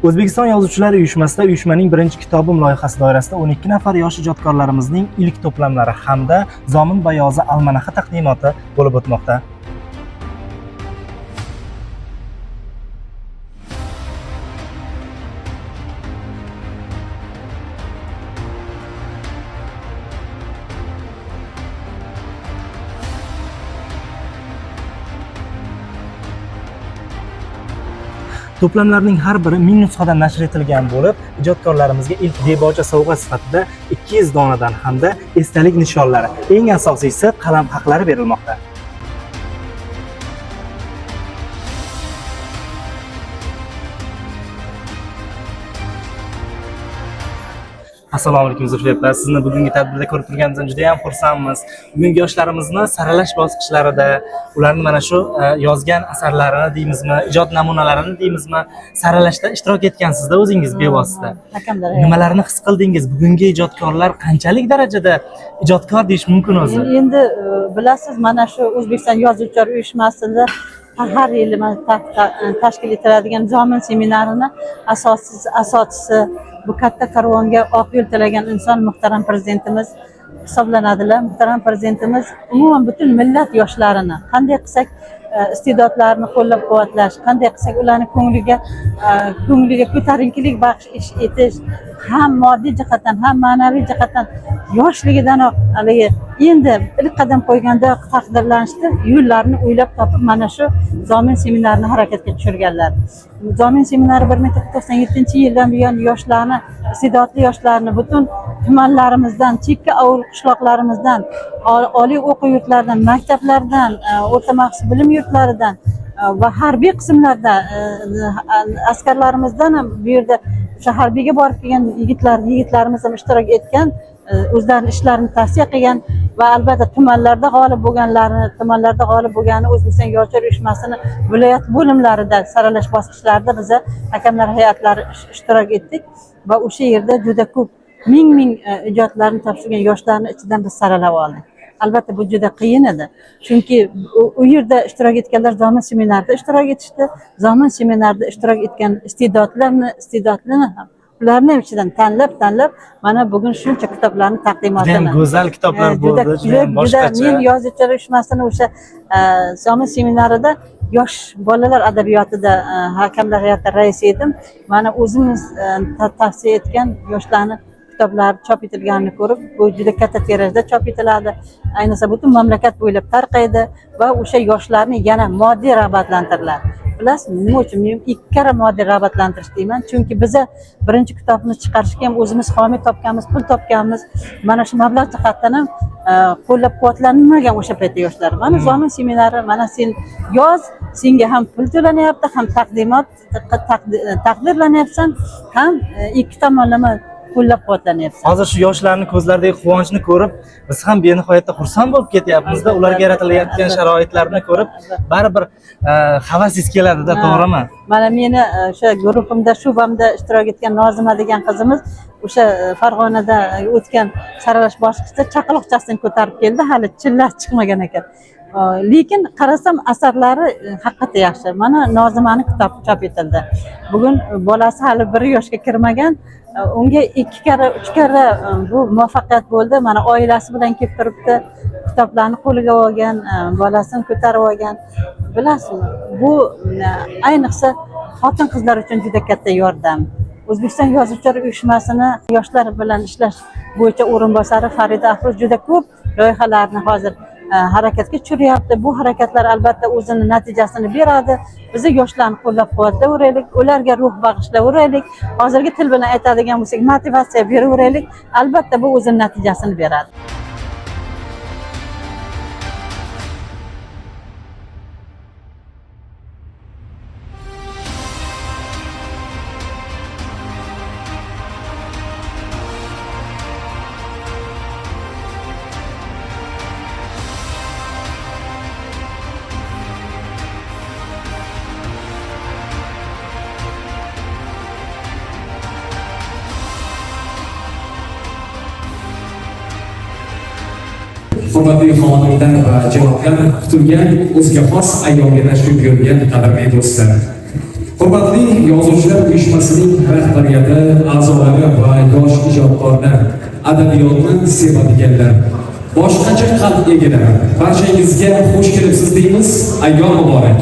O'zbekiston Yozuvchilar uyushmasida uyushmaning birinchi kitobim loyihasi doirasida 12 nafar yosh ijodkorlarimizning ilk to'plamlari hamda Zomin bayozi almanaxi taqdimoti bo'lib o'tmoqda. To'plamlarning har biri 1000 nusxadan nashr etilgan bo'lib, ijodkorlarimizga ilk debocha sovg'a sifatida 200 donadan hamda esdalik nishonlari, eng asosiysi qalam haqlari berilmoqda. Assalomu alaykum, Zulfiya opa. Sizni bugungi tadbirda ko'rib turganimizdan juda ham xursandmiz. Bugungi yoshlarimizni saralash bosqichlarida ularni mana shu yozgan asarlarini deymizmi, ijod namunalarini deymizmi, saralashda ishtirok etgansizda o'zingiz bevosita. Hakamlar. Nimalarni his qildingiz? Bugungi ijodkorlar qanchalik darajada ijodkor deyish mumkin o'zi? Endi bilasiz, mana shu O'zbekiston Yozuvchilar uyushmasida har yili mana tashkil etiladigan Zomin seminarini asoschisi, bu katta karvonga oq yo'l tilagan inson muhtaram prezidentimiz hisoblanadilar. Muhtaram prezidentimiz umuman butun millat yoshlarini qanday qilsak iste'dodlarini qo'llab-quvvatlash, qanday qilsak ularni ko'ngliga ko'tarinkilik baxsh etish, ham moddiy jihatdan, ham ma'naviy jihatdan yoshligidanoq haligi endi ilk qadam qo'yganda taqdirlanishni yo'llarini o'ylab topib mana shu Zomin seminarini harakatga tushirganlar. Zomin seminari 1997-yildan buyon yoshlarni, iste'dodli yoshlarni butun tumanlarimizdan, chekka ovul qishloqlarimizdan, oliy o'quv yurtlaridan, maktablardan, o'rta maxsus bilim yurtlaridan va harbiy qismlarda askarlarimizdan ham, bu yerda o'sha harbiyga borib kelgan yigitlarimiz ham ishtirok etgan, o'zlarini ishlarini tavsiya qilgan va albatta tumanlarda g'olib bo'lganlarni, tumanlarda g'olib bo'lgani O'zbekiston Yozuvchilar uyushmasini viloyat bo'limlarida saralash bosqichlarida biza hakamlar hayatlari ishtirok etdik va o'sha yerda juda ko'p ming ming ijodlarni topshirgan yoshlarni ichidan biz saralab oldik. Albatta bu juda qiyin edi. Chunki u yerda ishtirok etganlar Zomin seminarida ishtirok etishdi. Zomin seminarida ishtirok etgan iste'dodlarni ham, ularni ham ichidan tanlab-tanlab mana bugun shuncha kitoblarni taqdimotini. Juda ham go'zal kitoblar bo'ldi, juda ham boshqacha. Men Yozuvchilar uyushmasini o'sha Zomin seminarida yosh bolalar adabiyotida hakamlar hay'ati raisi edim. Mana o'zimiz tavsiya etgan yoshlarni kitoblari chop etilganini ko'rib, bu juda katta tirajda chop etiladi. Ayniqsa butun mamlakat bo'ylab tarqaydi va o'sha yoshlarni yana moddiy rag'batlantiriladi. Bilasizmi, nima uchun men ikki karra moddiy rag'batlantirish deyman? Chunki biza birinchi kitobni chiqarishga ham o'zimiz homiy topganmiz, pul topganmiz. Mana shu mablag' jihatdan ham qo'llab-quvvatlanmagan o'sha paytda yoshlar. Mana Zomin seminari, mana sen yoz, senga ham pul to'lanyapti, ham taqdimot taqdirlanyapsan, ham ikki tomonlama qo'llab-quvvatlanyapsan. Hozir shu yoshlarning ko'zlaridagi quvonchni ko'rib, biz ham benihoyatda xursand bo'lib ketyapmizda. Ularga yaratilayotgan sharoitlarni ko'rib, baribir havasingiz keladida, to'g'rimi? Mana meni o'sha guruhimda, shu'bamda ishtirok etgan Nozima degan qizimiz o'sha Farg'onada o'tgan saralash bosqichida chaqaloqchasini ko'tarib keldi, hali chillasi chiqmagan ekan. Lekin qarasam asarlari haqiqatda yaxshi. Mana Nozimani kitobi chop etildi. Bugun bolasi hali 1 yoshga kirmagan. Unga 2 karra, 3 karra bu muvaffaqiyat bo'ldi. Mana oilasi bilan kelib turibdi, kitoblarni qo'liga olgan, bolasini ko'tarib olgan. Bilasizmi, bu ayniqsa xotin-qizlar uchun juda katta yordam. O'zbekiston Yozuvchilar uyushmasini yoshlar bilan ishlash bo'yicha o'rinbosari Farida Afruz juda ko'p loyihalarni hozir harakatga tushiryapti. Bu harakatlar albatta o'zini natijasini beradi. Biz yoshlarni qo'llab-quvvatlayveraylik, ularga ruh bag'ishlayveraylik. Hozirgi til bilan aytadigan bo'lsak, motivatsiya beraveraylik. Albatta bu o'zini natijasini beradi. Hurmatli xonimlar va janoblar, kutilgan o'ziga xos ayyomga tashrif buyurgan qadrli do'stlar. Hurmatli Yozuvchilar uyushmasining rahbariyati a'zolari va yosh ijodkorlar, adabiyotni sevadiganlar, boshqacha qalb egalari, barchangizga xush kelibsiz deymiz. Ayyom muborak.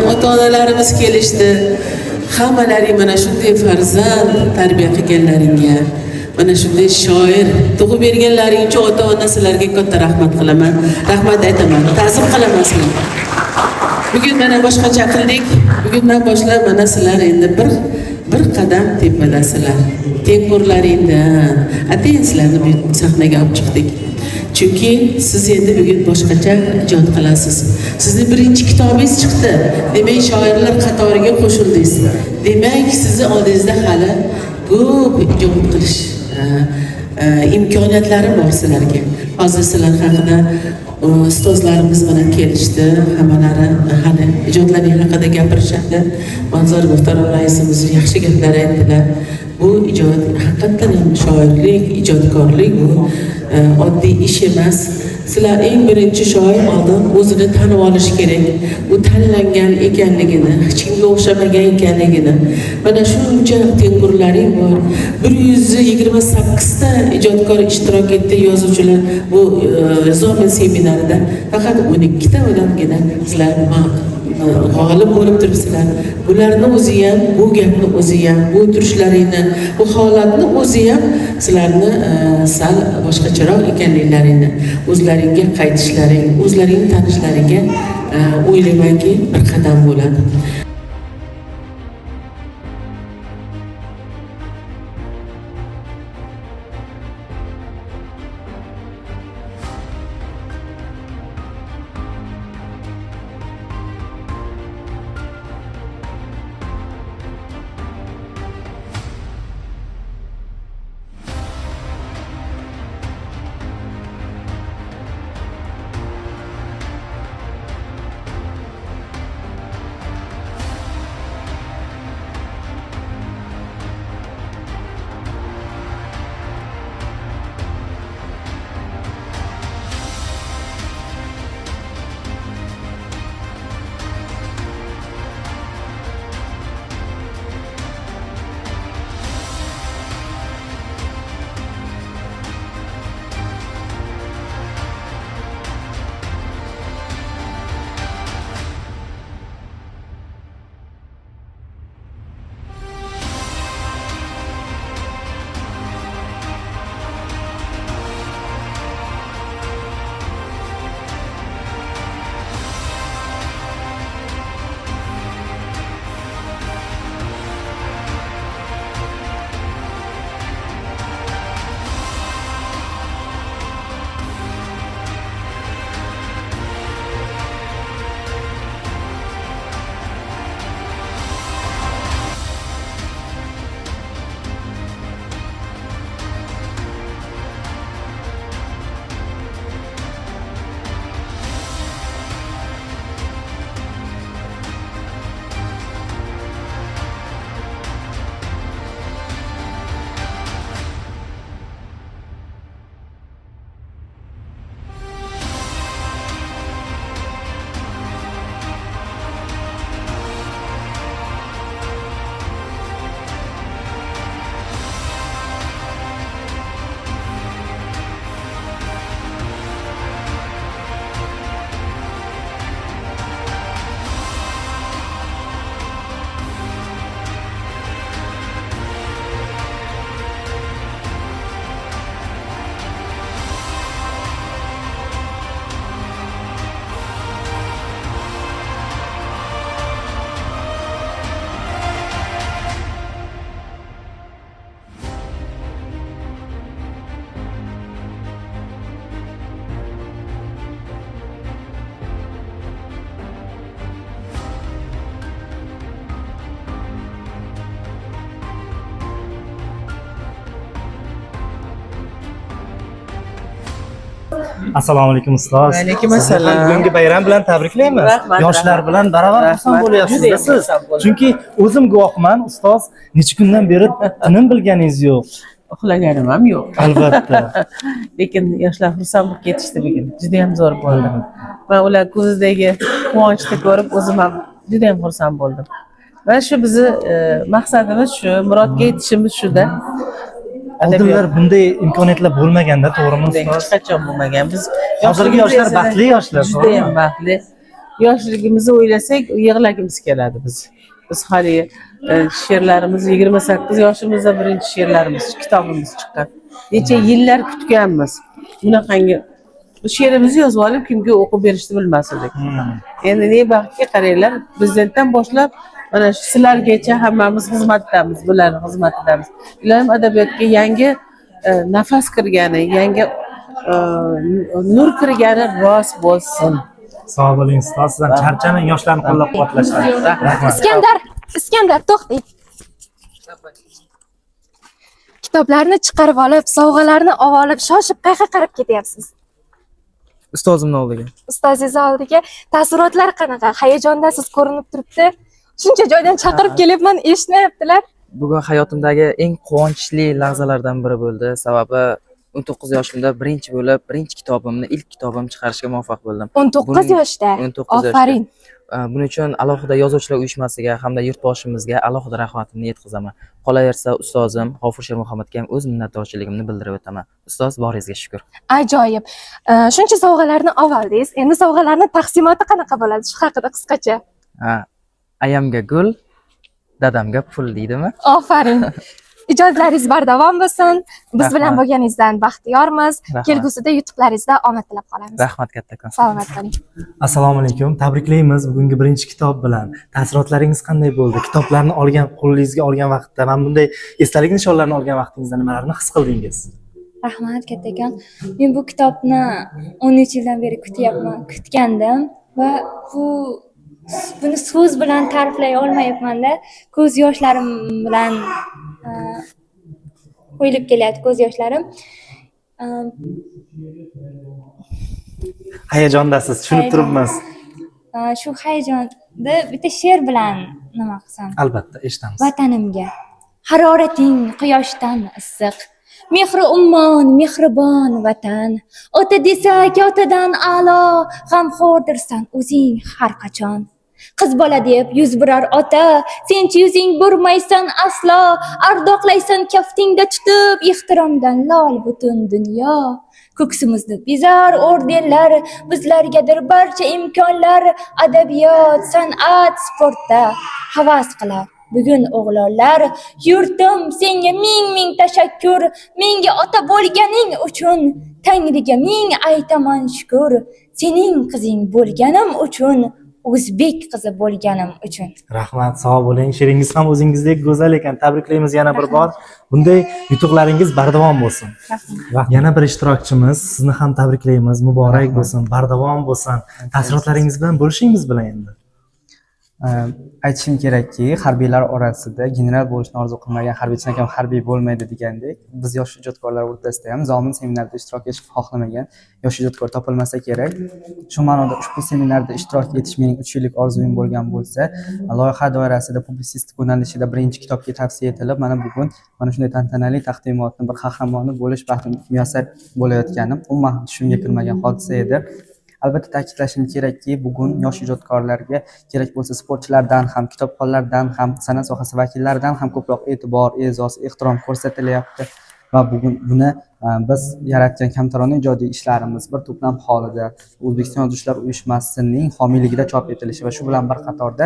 Ota onalarimiz kelishdi. Hammalaring mana shunday farzand tarbiya qilganlaringga, mana shunday shoir tug'ib berganlaring uchun ota ona sizlarga katta rahmat qilaman, rahmat aytaman, ta'zim qilaman sizlarga. Bugun mana boshqacha qildik. Bugundan boshlab mana sizlar endi bir qadam tepadasizlar. Tengqurlaringdan atayin sizlarni bu sahnaga olib chiqdik. Chunki siz endi bugun boshqacha ijod qilasiz. Sizni birinchi kitobingiz chiqdi. Demak, shoirlar qatoriga qo'shildingiz. Demak, sizni oldingizda hali ko'p ijod qilish imkoniyatlari bor sizlarga. Hozir sizlar haqida ustozlarimiz bilan kelishdi. Hammalari hali ijodlaring haqida gapirishadi. Manzur muhtaram raisimiz yaxshi gaplar aytdilar. Bu ijod haqiqatan ham shoirlik, ijodkorlik bu oddiy ish emas. Sizlar eng birinchi shoir oldin o'zini tanib olishi kerak. U tanlangan ekanligini, hech kimga o'xshamagan ekanligini. Mana shuncha tengqurlaring bor. 128 ta ijodkor ishtirok etdi yozuvchilar bu Zomin seminarida. Faqat 12 ta odamgina sizlar g'olib bo'lib turibsizlar. Bularni o'zi ham, bu gapni o'zi ham, bu turishlaringni, bu holatni o'zi ham sizlarni sal boshqacharoq ekanliklaringni, o'zlaringga qaytishlaring, o'zlaringni tanishlaringga o'ylaymanki bir qadam bo'ladi. Assalomu alaykum, ustoz. Va alaykum Sizni ham assalom. bugungi bayram bilan tabriklaymiz. Rahmat, Yoshlar rahmat. bilan baravar xursand Rahmat. bo'lyapsiz Judayam siz. xursand bo'ldim. Chunki o'zim guvohman, ustoz, necha kundan beri tinim bilganingiz yo'q. Uxlaganim ham yo'q. Albatta. Lekin yoshlar xursand bo'lib ketishdi bugun. Juda ham zo'r bo'ldi. Man ular ko'zidagi quvonchni ko'rib o'zim ham juda ham xursand bo'ldim. Mana shu bizni maqsadimiz shu, murodga yetishimiz shuda. Oldinlar bunday imkoniyatlar bo'lmaganda, to'g'rimi, Bunday ustoz? hech qachon bo'lmagan. Biz Hozirgi yoshlar baxtli yoshlar, Juda to'g'rimi? ham baxtli. Yoshligimizni o'ylasak, yig'lagimiz keladi biz. Biz hali she'rlarimiz 28 yoshimizda birinchi she'rlarimiz, kitobimiz chiqqan. Necha yillar kutganmiz. Bunaqangi bu she'rimizni yozib olib kimga o'qib berishni bilmas edik. Endi ne baxtga qaranglar, prezidentdan boshlab mana shu sizlargacha hammamiz xizmatdamiz, bularni xizmatidamiz. Iloyim adabiyotga yangi nafas kirgani, yangi nur kirgani rost bo'lsin. Sog' bo'ling, ustoz. Siz ham charchamang yoshlarni qo'llab-quvvatlashdan. Rahmat. Iskandar, Iskandar, to'xtang. Kitoblarni chiqarib olib, sovg'alarni olib, shoshib qayerga qarab ketyapsiz? Ustozimni oldiga. Ustozingiz oldiga. Taassurotlar qanaqa? Hayajondasiz ko'rinib turibdi. Shuncha joydan chaqirib kelyapman, eshitmayaptilar. Bugun hayotimdagi eng quvonchli lahzalardan biri bo'ldi. Sababi 19 yoshimda birinchi bo'lib, birinchi kitobimni, ilk kitobim chiqarishga muvaffaq bo'ldim. 19 yoshda. 19 yoshda. Ofarin. Buning uchun alohida yozuvchilar uyushmasiga hamda yurtboshimizga alohida rahmatimni yetkazaman. Qolaversa, ustozim G'ofur Shermuhammadga ham o'z minnatdorchiligimni bildirib o'taman. Ustoz, boringizga shukur. Ajoyib. Shuncha sovg'alarni oldingiz. Endi sovg'alarni taqsimoti qanaqa bo'ladi? Shu haqida qisqacha. Ha, ayamga gul, dadamga pul deydimi? Ofarin. Ijodlaringiz bardavom bo'lsin. Biz bilan Rahmat. bo'lganingizdan baxtiyormiz. Rahmat. Kelgusida yutuqlaringizda omad tilab qolamiz. Rahmat kattakon. Salomat bo'ling. Assalomu alaykum. Tabriklaymiz bugungi birinchi kitob bilan. Taassurotlaringiz qanday bo'ldi? Kitoblarni olgan, qo'lingizga olgan vaqtda, mana bunday esdalik nishonlarni olgan vaqtingizda nimalarni his qildingiz? Rahmat kattakon. Men bu kitobni 13 yildan beri kutyapman, kutgandim va buni so'z bilan ta'riflay olmayapman-da. Ko'z yoshlarim bilan quyilib kelyapti ko'z yoshlarim. Hayajondasiz, tushunib Hayajon. turibmiz. Shu hayajonni bitta she'r bilan nima qilsam. Albatta, eshitamiz. Vatanimga harorating quyoshdan issiq, mehri ummon mehribon vatan, ota desak otadan a'lo, g'amxo'rdirsan o'zing har qachon. Qiz bola deb yuz burar ota, senchi yuzing burmaysan aslo, ardoqlaysan kaftingda tutib, ehtiromdan lol butun dunyo. Ko'ksimizni bezar ordenlar, bizlargadir barcha imkonlar, adabiyot, san'at, sportda havas qilar bugun o'g'lonlar. Yurtim, senga ming ming tashakkur, menga ota bo'lganing uchun, Tangriga ming aytaman shukur, sening qizing bo'lganim uchun, o'zbek qizi bo'lganim uchun. Rahmat, sog' bo'ling. She'ringiz ham o'zingizdek go'zal ekan. Tabriklaymiz yana bir bor. Bunday yutuqlaringiz bardavom bo'lsin. Rahmat. Yana bir ishtirokchimiz, sizni ham tabriklaymiz. Muborak bo'lsin, bardavom bo'lsin. Taassurotlaringiz bilan bo'lishing biz bilan endi. Aytishim kerakki, harbiylar orasida general bo'lishni orzu qilmagan harbiy chinakam harbiy bo'lmaydi degandek, biz yosh ijodkorlar o'rtasida ham Zomin seminarida ishtirok etishni xohlamagan yosh ijodkor topilmasa kerak. Shu ma'noda ushbu seminarda ishtirok etish mening 3 yillik orzuyim bo'lgan bo'lsa, loyiha doirasida publitsistik yo'nalishida birinchi kitobga tavsiya etilib, mana bugun mana shunday tantanali taqdimotni bir qahramoni bo'lish baxtimga muyassar bo'layotganim umuman tushimga kirmagan hodisa edi. Albatta ta'kidlashim kerakki, bugun yosh ijodkorlarga kerak bo'lsa sportchilardan ham, kitobxonlardan ham, san'at sohasi vakillaridan ham ko'proq e'tibor, e'zoz, ehtirom ko'rsatilyapti va bugun buni biz yaratgan kamtarona ijodiy ishlarimiz bir to'plam holida O'zbekiston Yozuvchilar uyushmasining homiyligida chop etilishi va shu bilan bir qatorda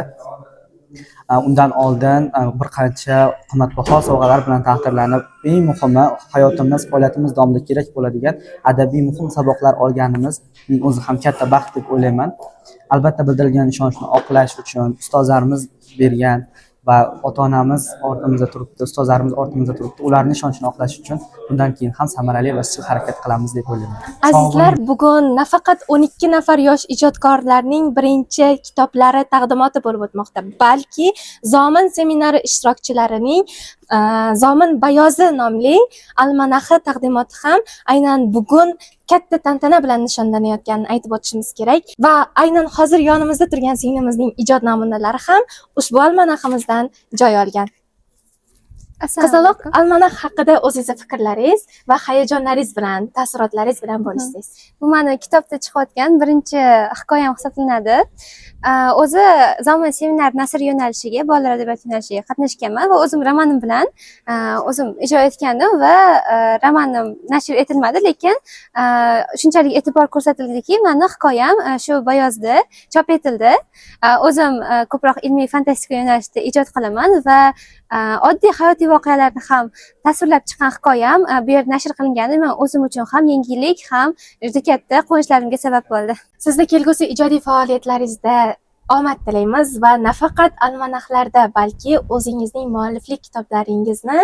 undan oldin bir qancha qimmatbaho sovg'alar bilan taqdirlanib, eng muhimi hayotimiz, faoliyatimiz davomida kerak bo'ladigan adabiy muhim saboqlar olganimizning o'zi ham katta baxt deb o'ylayman. Albatta bildirilgan ishonchni oqlash uchun ustozlarimiz bergan va ota-onamiz ortimizda turibdi, ustozlarimiz ortimizda turibdi. Ularning ishonchini oqlash uchun Bundan keyin ham samarali va izchil harakat qilamiz deb o'ylayman. Azizlar, bugun nafaqat 12 nafar yosh ijodkorlarning birinchi kitoblari taqdimoti bo'lib o'tmoqda, balki Zomin seminari ishtirokchilarining Zomin bayozi nomli almanaxi taqdimoti ham aynan bugun katta tantana bilan nishonlanayotganini aytib o'tishimiz kerak va aynan hozir yonimizda turgan singlimizning ijod namunalari ham ushbu almanaximizdan joy olgan. Qizaloq, almanax haqida o'zingizni fikrlaringiz va hayajonlaringiz bilan, taassurotlaringiz bilan bo'lishsangiz. Bu mani kitobda chiqayotgan birinchi hikoyam hisoblanadi. O'zi Zomin seminar nasr yo'nalishiga, bolalar adabiyoti yo'nalishiga qatnashganman va o'zim romanim bilan o'zim ijro etgandim va romanim nashr etilmadi, lekin shunchalik e'tibor ko'rsatildiki, mani hikoyam shu bayozda chop etildi. O'zim ko'proq ilmiy fantastika yo'nalishida ijod qilaman va oddiy hayotiy voqealarni ham tasvirlab chiqqan hikoyam bu yerda nashr qilingani men o'zim uchun ham yangilik, ham juda katta quvonchlarimga sabab bo'ldi. Sizni kelgusi ijodiy faoliyatlaringizda omad tilaymiz va nafaqat almanaxlarda, balki o'zingizning mualliflik kitoblaringizni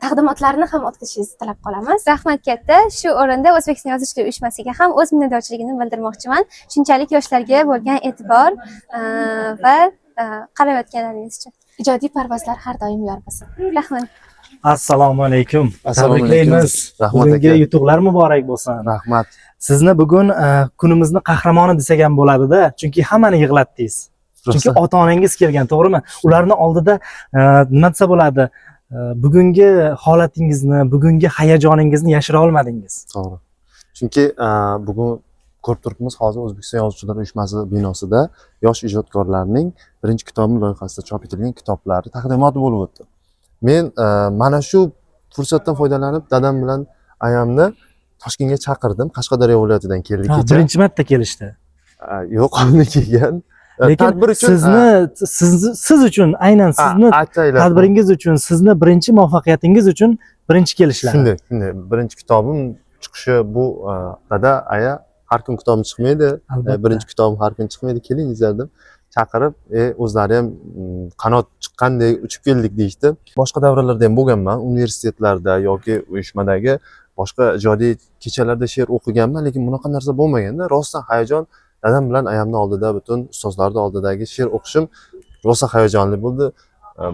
taqdimotlarini ham o'tkazishingizni tilab qolamiz. Rahmat katta. Shu o'rinda O'zbekiston Yozuvchilar uyushmasiga ham o'z minnatdorchiligimni bildirmoqchiman. Shunchalik yoshlarga bo'lgan e'tibor va qarayotganlaringiz uchun. Ijodiy parvozlar har doim yor bo'lsin. Rahmat. Assalomu alaykum. Assalomu alaykum. Tabriklaymiz. Rahmat Bugungi aka. yutuqlar muborak bo'lsin. Rahmat. Sizni bugun kunimizni qahramoni desak ham bo'ladida, chunki hammani yig'latdingiz. Chunki ota-onangiz kelgan, to'g'rimi? Ularni oldida nima desa bo'ladi? Bugungi holatingizni, bugungi hayajoningizni yashira olmadingiz. To'g'ri. Chunki bugun ko'rib turibmiz, hozir O'zbekiston Yozuvchilar uyushmasi binosida yosh ijodkorlarning birinchi kitobim loyihasida chop etilgan kitoblari taqdimoti bo'lib o'tdi. Men mana shu fursatdan foydalanib dadam bilan ayamni Toshkentga chaqirdim. Qashqadaryo viloyatidan keldi kecha. Birinchi marta kelishdi. Yo'q, oldin kelgan. Lekin Tadbir uchun sizni siz uchun aynan sizni ataylab. tadbiringiz uchun, sizni birinchi muvaffaqiyatingiz uchun birinchi kelishlar. Shunday, shunday. Birinchi kitobim chiqishi bu, dada, aya, har kun kitobim chiqmaydi. Birinchi kitobim har kun chiqmaydi, kelingizlar deb chaqirib, o'zlari ham qanot chiqqandek uchib keldik deyishdi. Boshqa davralarda ham bo'lganman, universitetlarda yoki uyushmadagi boshqa ijodiy kechalarda she'r o'qiganman, lekin bunaqa narsa bo'lmaganda rostdan hayajon, dadam bilan ayamni oldida, butun ustozlarning oldidagi she'r o'qishim rosa hayajonli bo'ldi.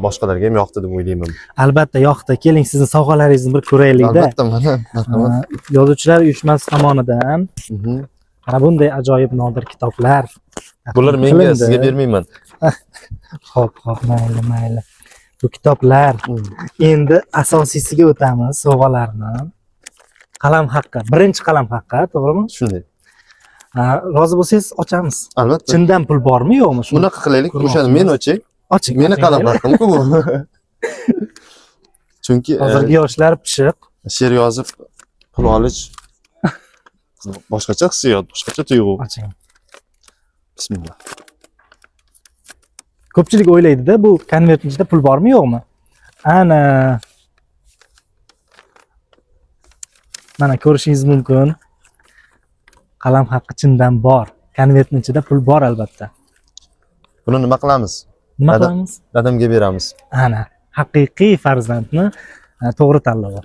Boshqalarga ham yoqdi deb o'ylayman. Albatta yoqdi. Keling, sizni sovg'alaringizni bir ko'raylik-da. Albatta, mana, marhamat. Yozuvchilar uyushmasi tomonidan mana bunday ajoyib nodir kitoblar Bular menga, qilindi. sizga bermayman. Xo'p, xo'p, mayli, mayli. Bu kitoblar. Endi asosiysiga o'tamiz, sovg'alarni. Qalam haqqi, birinchi qalam haqqi, to'g'rimi? Shunday. Rozi bo'lsangiz ochamiz. Albatta. Chindan pul bormi, yo'qmi? Shuni Bunaqa qilaylik, o'shani men ochay. Oching. Meni qalam haqqim-ku bu. Chunki hozirgi yoshlar pishiq. She'r yozib pul olish boshqacha hissiyot, boshqacha tuyg'u. Oching. Bismillah. Ko'pchilik o'ylaydi-da, bu konvertning ichida pul bormi, yo'qmi? Ana. Mana ko'rishingiz mumkin. Qalam haqqi chindan bor. Konvertning ichida pul bor albatta. Buni nima qilamiz? Nima qilamiz? Dadamga beramiz. Ana, haqiqiy farzandni to'g'ri tanlovi.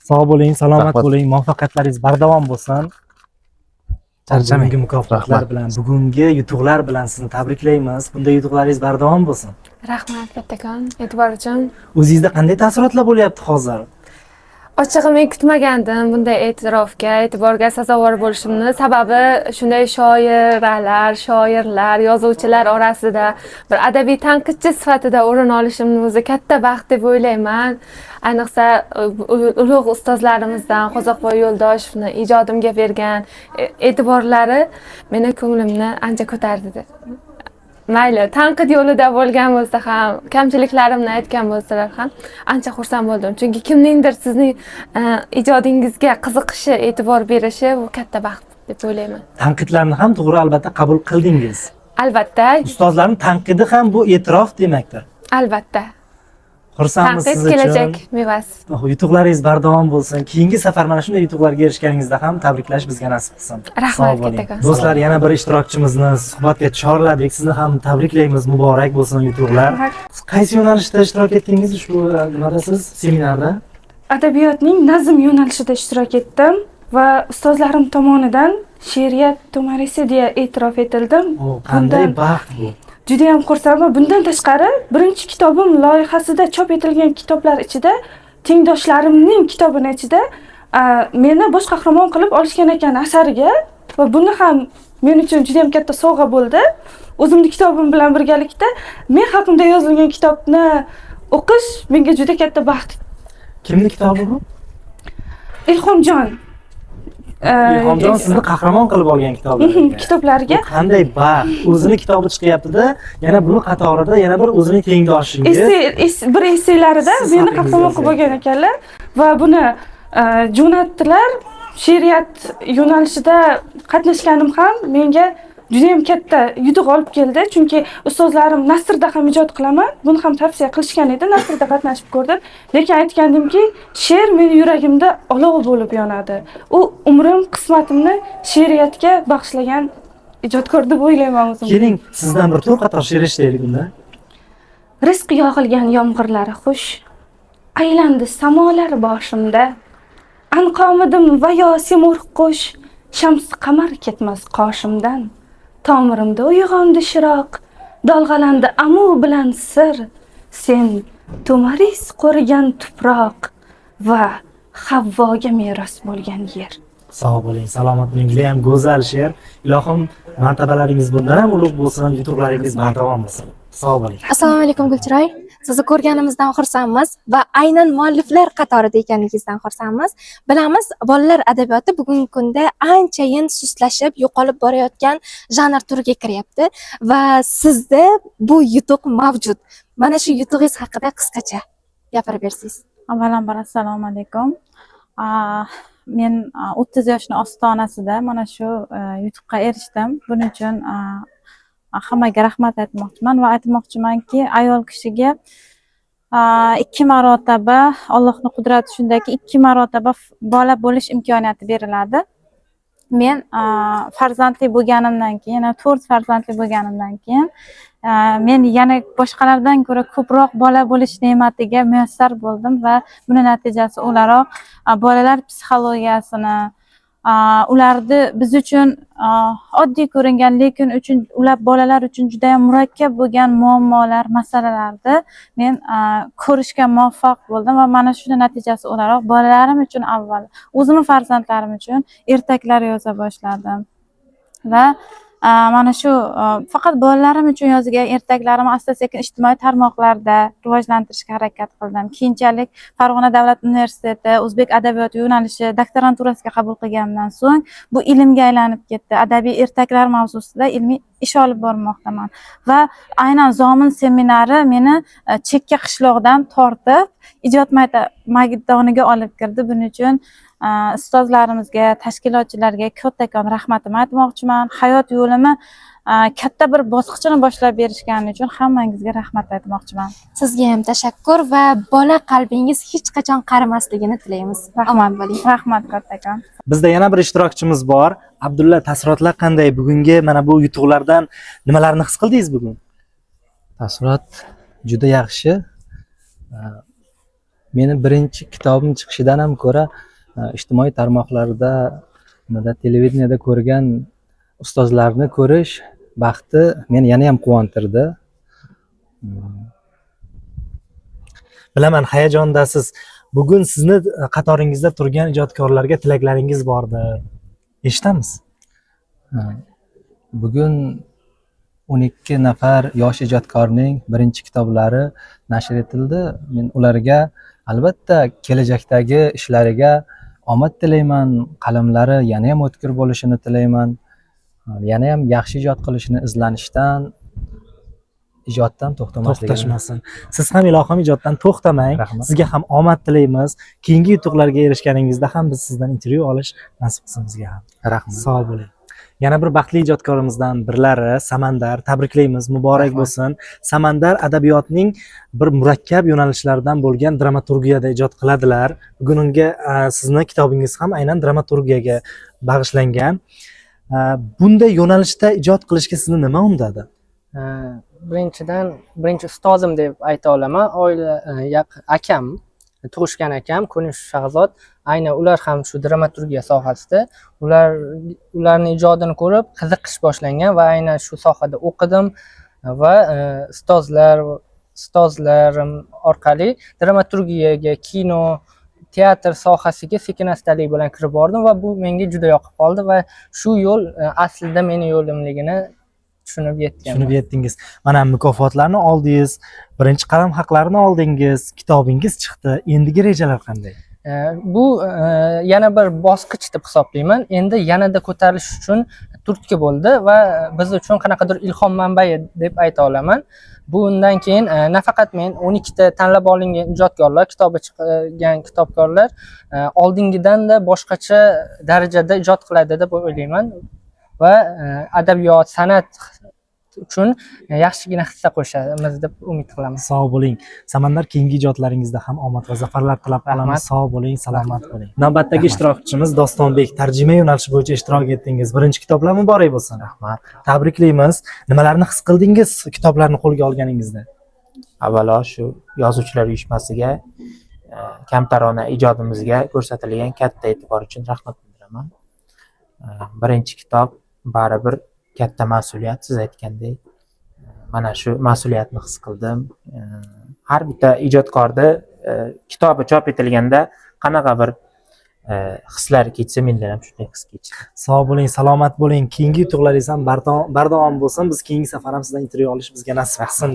Sog' bo'ling, salomat bo'ling, muvaffaqiyatlaringiz bardavom bo'lsin. Charchamang. Bugungi mukofotlar bilan, bugungi yutuqlar bilan sizni tabriklaymiz. Bunday yutuqlaringiz bardavom bo'lsin. Rahmat kattakon e'tibor uchun. O'zingizda qanday taassurotlar bo'lyapti hozir? Ochig'i men kutmagandim bunday e'tirofga, e'tiborga sazovor bo'lishimni. Sababi shunday shoiralar, shoirlar, yozuvchilar orasida bir adabiy tanqidchi sifatida o'rin olishimni o'zi katta baxt deb o'ylayman. Ayniqsa ulug' ustozlarimizdan Qozoqboy Yo'ldoshevni ijodimga bergan e'tiborlari meni ko'nglimni ancha ko'tardi. Mayli, tanqid yo'lida bo'lgan bo'lsa ham, kamchiliklarimni aytgan bo'lsalar ham ancha xursand bo'ldim. Chunki kimningdir sizning ijodingizga qiziqishi, e'tibor berishi bu katta baxt deb o'ylayman. Tanqidlarni ham to'g'ri albatta qabul qildingiz. Albatta. Ustozlarning tanqidi ham bu e'tirof demakdir. Albatta. Xursandmiz Tanqid siz uchun. kelajak mevasi. Oh, yutuqlaringiz bardavom bo'lsin. Keyingi safar mana shunday yutuqlarga erishganingizda ham tabriklash bizga nasib qilsin. Rahmat, Sog' bo'ling. kattakon. Do'stlar, yana bir ishtirokchimizni suhbatga chorladik. Sizni ham tabriklaymiz. Muborak bo'lsin yutuqlar. Rahmat. Qaysi yo'nalishda ishtirok etdingiz ushbu nimada siz seminarda? Adabiyotning nazm yo'nalishida ishtirok etdim va ustozlarim tomonidan she'riyat to'marisi deya e'tirof etildim. O, qanday baxt bu. Judayam xursandman. Bundan tashqari, birinchi kitobim loyihasida chop etilgan kitoblar ichida, tengdoshlarimning kitobini ichida meni bosh qahramon qilib olishgan ekan asariga va buni ham men uchun judayam katta sovg'a bo'ldi. O'zimni kitobim bilan birgalikda men haqimda yozilgan kitobni o'qish menga juda katta baxt. Kimni kitobi bu? Ilhomjon. Ilhomjon sizni qahramon qilib olgan kitoblarga. Kitoblarga. Bu qanday baxt. O'zini kitobi chiqyapti-da, yana buni qatorida yana bir o'zining tengdoshingiz. Bir esselarida Siz meni haqingizda qahramon qilib yozyapti. olgan ekanlar va buni jo'natdilar. She'riyat yo'nalishida qatnashganim ham menga judayam katta yutuq olib keldi, chunki ustozlarim nasrda ham ijod qilaman, buni ham tavsiya qilishgan edi, nasrda qatnashib ko'rdim, lekin aytgandimki, she'r meni yuragimda olov bo'lib yonadi. U umrim, qismatimni she'riyatga bag'ishlagan ijodkor deb o'ylayman o'zimni. Keling, sizdan bir to'rt qator she'r eshitaylik unda. Rizq yog'ilgan yomg'irlari xush, aylandi samolar boshimda. Anqomidim va yo semurg' qush, shams qamar ketmas qoshimdan. Tomirimda uyg'ondi shiroq, dolg'alandi amu bilan sir. Sen to'maris qo'rigan tuproq va Havvoga meros bo'lgan yer. Sog' bo'ling, salomat bo'ling. Juda ham go'zal she'r. Ilohim martabalaringiz bundan ham ulug' bo'lsin, yutuqlaringiz bardavom bo'lsin. Sog' bo'ling. Assalomu alaykum, Gulchiroy. Sizni ko'rganimizdan xursandmiz va aynan mualliflar qatorida ekanligingizdan xursandmiz. Bilamiz, bolalar adabiyoti bugungi kunda anchayin sustlashib, yo'qolib borayotgan janr turiga kiryapti va sizda bu yutuq mavjud. Mana shu yutug'ingiz haqida qisqacha gapirib bersangiz. Avvalambor assalomu alaykum. Men 30 yoshni ostonasida mana shu yutuqqa erishdim. Buning uchun hammaga rahmat aytmoqchiman va aytmoqchimanki, ayol kishiga ikki marotaba Allohning qudrati shundaki, ikki marotaba bola bo'lish imkoniyati beriladi. Men farzandli bo'lganimdan keyin, yana to'rt farzandli bo'lganimdan keyin men yana boshqalardan ko'ra ko'proq bola bo'lish ne'matiga muyassar bo'ldim va buni natijasi o'laroq bolalar psixologiyasini, ularni biz uchun oddiy ko'ringan, lekin uchun ular bolalar uchun juda ham murakkab bo'lgan muammolar, masalalarni men ko'rishga muvaffaq bo'ldim va mana shuni natijasi o'laroq bolalarim uchun, avval o'zimni farzandlarim uchun ertaklar yoza boshladim va mana shu faqat bolalarim uchun yozgan ertaklarimni asta sekin ijtimoiy tarmoqlarda rivojlantirishga harakat qildim. Keyinchalik Farg'ona davlat universiteti o'zbek adabiyoti yo'nalishi doktoranturasiga qabul qilganimdan so'ng bu ilmga aylanib ketdi. Adabiy ertaklar mavzusida ilmiy ish olib bormoqdaman va aynan Zomin seminari meni chekka qishloqdan tortib ijod maydoniga olib kirdi. Buning uchun ustozlarimizga, tashkilotchilarga kattakon rahmatimni aytmoqchiman. Hayot yo'limni katta bir bosqichini boshlab berishgani uchun hammangizga rahmat aytmoqchiman. Sizga ham tashakkur va bola qalbingiz hech qachon qarimasligini tilaymiz. Omon bo'ling. Rahmat kattakon. Bizda yana bir ishtirokchimiz bor. Abdulla, taassurotlar qanday? Bugungi mana bu yutuqlardan nimalarni his qildingiz bugun? Taassurot juda yaxshi. Meni birinchi kitobim chiqishidan ham ko'ra ijtimoiy tarmoqlarda, nimada, televideniyada ko'rgan ustozlarni ko'rish baxti meni yana ham quvontirdi. Bilaman, hayajondasiz. Bugun sizni qatoringizda turgan ijodkorlarga tilaklaringiz bordir. Eshitamiz. Bugun 12 nafar yosh ijodkorning birinchi kitoblari nashr etildi. Men ularga albatta kelajakdagi ishlariga omad tilayman, qalamlari yana ham o'tkir bo'lishini tilayman, yana ham yaxshi ijod qilishini, izlanishdan, ijoddan to'xtamasligini. To'xtashmasin. Siz ham ilohim ijoddan to'xtamang. Rahmat. Sizga ham omad tilaymiz. Keyingi yutuqlarga erishganingizda ham biz sizdan intervyu olish nasib qilsin bizga ham. Rahmat. Sog' bo'ling. Yana bir baxtli ijodkorimizdan birlari Samandar, tabriklaymiz, muborak Rahmat. bo'lsin. Samandar adabiyotning bir murakkab yo'nalishlaridan bo'lgan dramaturgiyada ijod qiladilar. Bugun unga sizni kitobingiz ham aynan dramaturgiyaga bag'ishlangan. Bunday yo'nalishda ijod qilishga sizni nima undadi? Birinchidan, birinchi ustozim deb ayta olaman. Oila, akam. Tug'ishgan akam Ko'nish Shahzod, aynan ular ham shu dramaturgiya sohasida. Ularni ijodini ko'rib qiziqish boshlangan va aynan shu sohada o'qidim va ustozlarim orqali dramaturgiyaga, kino, teatr sohasiga sekin-astalik bilan kirib bordim va bu menga juda yoqib qoldi va shu yo'l aslida meni yo'limligini tushunib yetganman. Tushunib yetdingiz. Mana mukofotlarni oldingiz, birinchi qalam haqlarini oldingiz, kitobingiz chiqdi. Endigi rejalar qanday? Bu yana bir bosqich deb hisoblayman. Endi yanada ko'tarilish uchun turtki bo'ldi va biz uchun qanaqadir ilhom manbai deb ayta olaman. Bundan keyin nafaqat men 12 ta tanlab olingan ijodkorlar, kitobi chiqqan kitobkorlar oldingidanda boshqacha darajada ijod qiladi deb o'ylayman va adabiyot, san'at uchun yaxshigina hissa qo'shamiz deb umid qilamiz. Sog' bo'ling. Samandar, keyingi ijodlaringizda ham omad va zafarlar tilab qolamiz. Sog' bo'ling, salomat bo'ling. Navbatdagi ishtirokchimiz Dostonbek, tarjima yo'nalishi bo'yicha ishtirok etdingiz. Birinchi kitoblar muborak bo'lsin. Rahmat. Tabriklaymiz. Nimalarni his qildingiz kitoblarni qo'lga olganingizda? Avvalo shu yozuvchilar uyushmasiga, kamtarona ijodimizga ko'rsatilgan katta e'tibor uchun rahmat bildiraman. Birinchi kitob baribir katta mas'uliyat, siz aytgandek. Mana shu mas'uliyatni his qildim. Har bitta ijodkorda kitobi chop etilganda qanaqa bir hislar kechsa, mendan ham shunday his kechdi. Sog' bo'ling, salomat bo'ling. Keyingi yutuqlaringiz ham bardavom bo'lsin. Biz keyingi safar ham sizdan intervyu olish bizga nasib qilsin.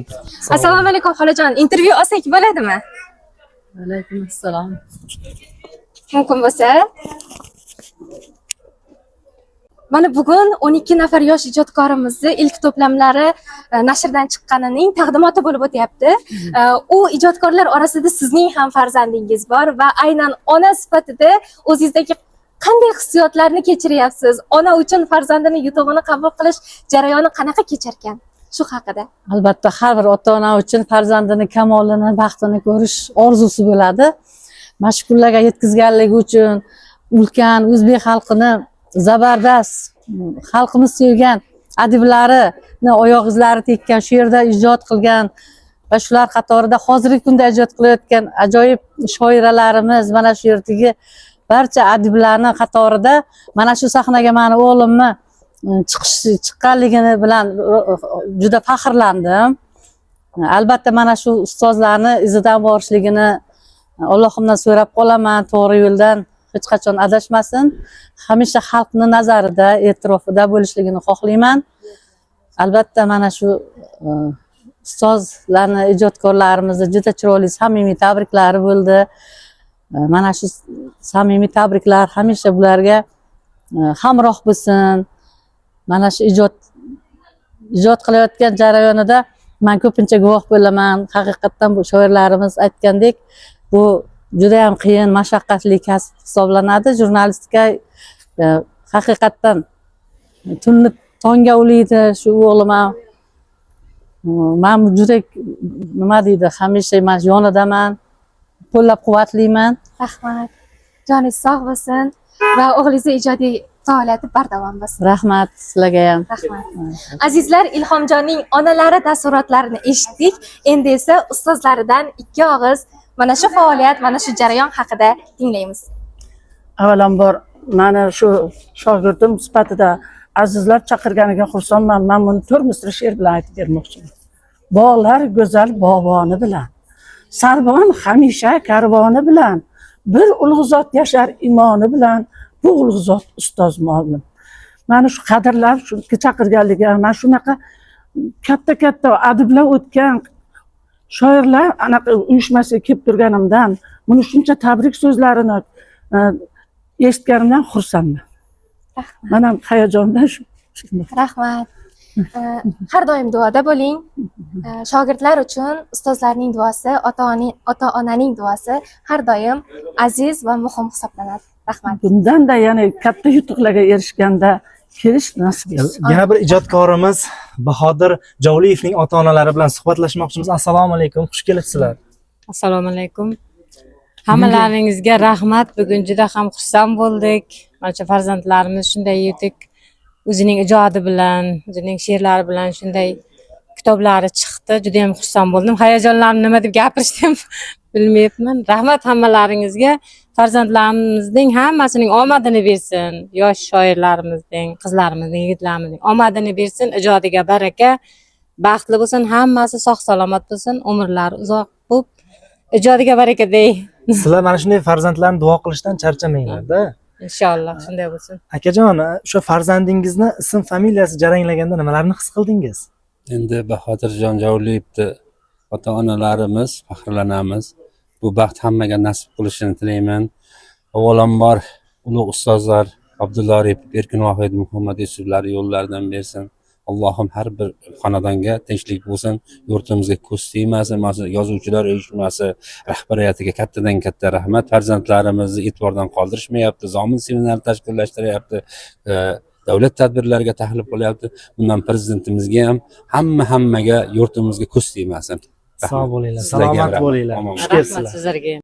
Assalomu alaykum xolajon. Intervyu olsak bo'ladimi? Alaykum assalom. Mumkin bo'lsa. Mana bugun 12 nafar yosh ijodkorimizni ilk to'plamlari nashrdan chiqqanining taqdimoti bo'lib o'tyapti. U ijodkorlar orasida sizning ham farzandingiz bor va aynan ona sifatida o'zingizdagi qanday hissiyotlarni kechiryapsiz? Ona uchun farzandini yutug'ini qabul qilish jarayoni qanaqa kecharkan? Shu haqida. Albatta har bir ota-ona uchun farzandini kamolini, baxtini ko'rish orzusi bo'ladi. Mana shu kunlarga yetkazganligi uchun ulkan o'zbek xalqini zabardast, xalqimiz sevgan adiblarini oyoq izlari tekkan, shu yerda ijod qilgan va shular qatorida hozirgi kunda ijod qilayotgan ajoyib shoiralarimiz, mana shu yerdagi barcha adiblarning qatorida mana shu sahnaga mani o'g'limni chiqqanligini bilan juda faxrlandim. Albatta mana shu ustozlarni izidan borishligini Allohimdan so'rab qolaman, to'g'ri yo'ldan hech qachon adashmasin, hamisha xalqning nazarida, e'tirofida bo'lishligini xohlayman. Albatta mana shu ustozlarni, ijodkorlarimizni juda chiroyli samimiy tabriklari bo'ldi. Mana shu samimiy tabriklar hamisha bularga hamroh bo'lsin. Mana shu ijod qilayotgan jarayonida men ko'pincha guvoh bo'laman. Haqiqatdan bu shoirlarimiz aytgandek, bu juda ham qiyin, mashaqqatli kasb hisoblanadi. Jurnalistika haqiqatdan tunni tongga ulaydi shu o'g'lim ham. Men juda nima deydi, hamisha men yonidaman, qo'llab-quvvatlayman. Rahmat. Joningiz sog' bo'lsin va o'g'lingizni ijodiy faoliyati bardavom bo'lsin. Rahmat sizlarga ham. Rahmat. Azizlar, Ilhomjonning onalari taassurotlarini eshitdik. Endi esa ustozlaridan ikki og'iz mana shu faoliyat, mana shu jarayon haqida tinglaymiz. Avvalambor mana shu shogirdim sifatida azizlar chaqirganiga xursandman. Men buni 4 misra she'r bilan aytib bermoqchiman. Bog'lar go'zal bog'boni bilan, sarbon hamisha karvoni bilan, bir ulug' zot yashar imoni bilan, bu ulug' zot ustoz muallim. Mana shu qadrlab shu chaqirganligi, mana shunaqa katta-katta adiblar o'tgan shoirlar anaqa uyushmasiga kelib turganimdan, buni shuncha tabrik so'zlarini eshitganimdan xursandman. Rahmat. Men ham hayajondan shu. Rahmat. Har doim duoda bo'ling. Shogirdlar uchun ustozlarning duosi, ota-onaning duosi har doim aziz va muhim hisoblanadi. Rahmat. Bundan-da yana katta yutuqlarga erishganda kelish nasib etsin. Yana bir ijodkorimiz Bahodir Jovliyevning ota-onalari bilan suhbatlashmoqchimiz. Assalomu alaykum, xush kelibsizlar. Assalomu alaykum. Hammalaringizga rahmat. Bugun juda ham xursand bo'ldik. Mana shu farzandlarimiz shunday yetuk, o'zining ijodi bilan, o'zining she'rlari bilan shunday Kitoblari chiqdi, juda ham xursand bo'ldim. Hayajonlanib nima deb gapirishni ham bilmayapman. Rahmat hammalaringizga. Farzandlarimizning hammasining omadini bersin. Yosh shoirlarimizning, qizlarimizning, yigitlarimizning omadini bersin, ijodiga baraka, baxtli bo'lsin, hammasi sog' salomat bo'lsin, umrlari uzoq bo'lib, ijodiga baraka dey. Sizlar mana shunday farzandlarni duo qilishdan charchamanglar-da. Inshaalloh shunday bo'lsin. Akajon, o'sha farzandingizni ism familiyasi jaranglaganda nimalarni his qildingiz? Endi Bahodirjon Javliyevni ota onalarimiz faxrlanamiz. Bu baxt hammaga nasib qilishini tilayman. Avvalambor ulug' ustozlar Abdulla Aripov, Erkin Vohid, Muhammad Yusuflar yo'llaridan bersin. Allohim har bir xonadonga tinchlik bo'lsin, yurtimizga ko'z tegmasin. Mana shu yozuvchilar uyushmasi rahbariyatiga kattadan katta rahmat. Farzandlarimizni e'tibordan qoldirishmayapti, zomin seminar tashkillashtiryapti, davlat tadbirlariga taklif qilyapti. Bundan prezidentimizga ham, hammaga yurtimizga ko'z tegmasin. Sog' bo'linglar, Sizlarga ham salomat rahmat. bo'linglar. Omon Xush bo'ling. kelibsizlar. Rahmat sizlarga.